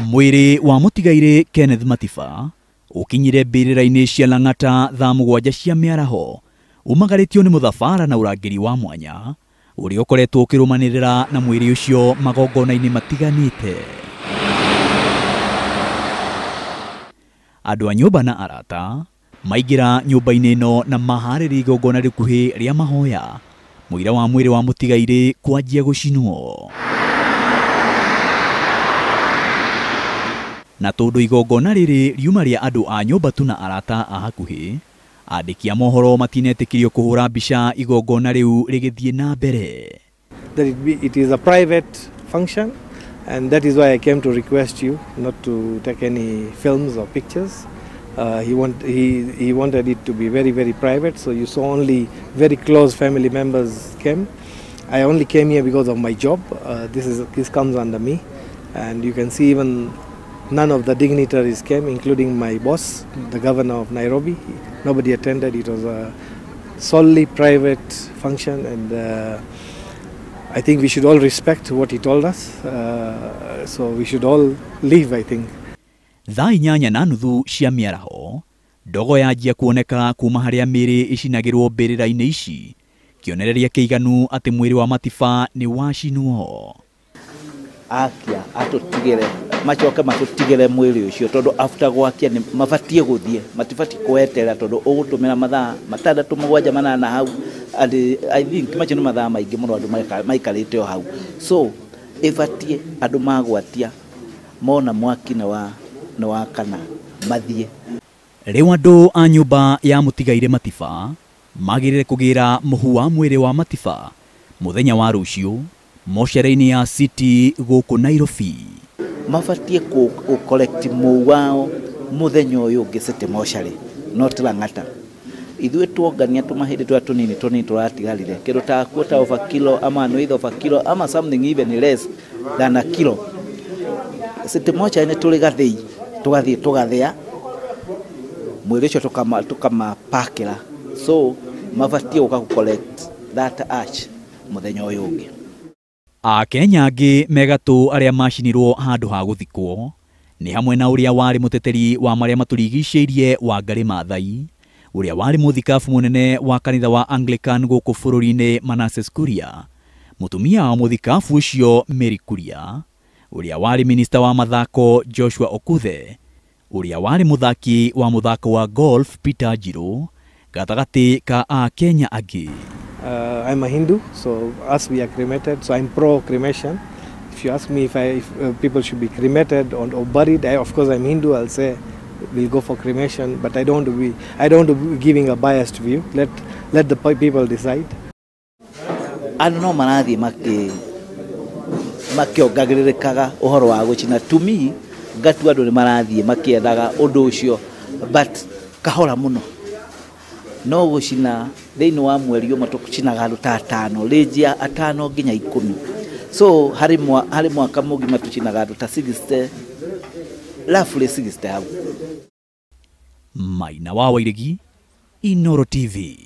Mwĩrĩ wa mũtigairĩ Kenneth Matiba ũkinyire mbĩrĩra-inĩ cia Lang'ata thaa 7 cia mĩaraho, umagarĩtio nĩ mũthabara na ũrangĩri wa mwanya ũrĩa ũkoretwo ũkĩrũmanĩrĩra na mwĩrĩ ũcio magongona-inĩ matiganĩte. Andũ a nyũmba na arata maingĩra nyũmba-inĩ ĩno na maharĩria igongona rĩkuhĩ rĩa mahoya mũira wa mwĩrĩ wa mũtigairĩ kwanjia gũcinwo. Na tondũ igongona rĩrĩ riuma rĩa andũ a nyũmba tu na arata a hakuhĩ, andĩki a mohoro matinetĩkĩrio kũhũra mbica igongona rĩu rĩgĩthiĩ na mbere. That it is a private function, and that is why I came to request you not to take any films or pictures. He wanted it to be very, very private, so you saw only very close family members came. I only came here because of my job. This comes under me, and you can see even none of the dignitaries came, including my boss, the governor of Nairobi. Nobody attended. It was a solely private function, and I think we should all respect what he told us. So we should all leave, I think. Thaa 8:30 cia mĩaraho, ndogo yanjia kuoneka kuma harĩa mĩĩrĩ ĩcinagĩrwo mbĩrĩra-inĩ ici, kĩonereria kĩiganu atĩ mwĩrĩ wa Matiba nĩ wacinwo. Akia atũtigĩre macoke matũtigĩre mwĩrĩ ũcio, tondũ after gwakia nĩ mabatiĩ gũthiĩ, matibatiĩ kweterera, tondũ ũgũtũmĩra mathaa 6 7 8 hau, and I think macio nĩ mathaa maingĩ mũno andũ maikarĩte o hau. So ĩbatiĩ andũ magwatia mona mwaki nĩ wakana mathiĩ. Rĩu andũ a nyũmba ya mũtigairĩ Matiba magĩrĩire kũgĩra mũhu wa mwĩrĩ wa Matiba mũthenya wa rũciũ mocarĩ-inĩ ya City gũkũ Nairobi. Mabatiĩ kũ collect mũhu wao mũthenya ũyũ ũngĩ City mocarĩ, not Lang'ata. Ithuĩ tuongania tũmahĩndĩ tũrĩa tũnini tũnini tũratigarire, kĩndũ ta quarter of a kilo ama an eighth of a kilo ama something even less than a kilo. City mocarĩ nĩ tũrĩ gathĩi, tũgathiĩ tũgathĩa mwĩrĩ ũcio tũkamapakĩra, so mabatiĩ gũka kũ collect that ash mũthenya ũyũ ũngĩ. Akenya angĩ megatũ arĩa macinirwo handũ ha gũthikwo nĩ hamwe na ũrĩa warĩ mũteteri wa marĩa matũrigicĩirie Wangari Maathai, ũrĩa warĩ mũthikabu mũnene wa kanitha wa Anglican gũkũ bũrũri-inĩ Manasseh Kuria, mũtumia wa mũthikabu ũcio Mary Kuria, ũrĩa warĩ minista wa mathako Joshua Okuthe, ũrĩa warĩ mũthaki wa mũthako wa golf Peter Njiru, gatagatĩ ka Akenya angĩ. I'm a Hindu, so us, we are cremated, so I'm pro-cremation. If you ask me if people should be cremated or buried, of course I'm Hindu, I'll say we'll go for cremation, but I don't want to be giving a biased view. Let the people decide. Andũ no marathiĩ makĩongagĩrĩrĩkaga ũhoro wa gũcina. To me, ngatua andũ nĩ marathiĩ makĩethaga ũndũ ũcio, but kahora mũno. No gũcina thĩinĩ wa mweri ũmwe tũcinaga andũ ta 5, range ya 5 nginya 10. So harĩ mwaka mũgima tũcinaga andũ ta 60, roughly 60 hau. Maina wa Wairegi, Inooro TV.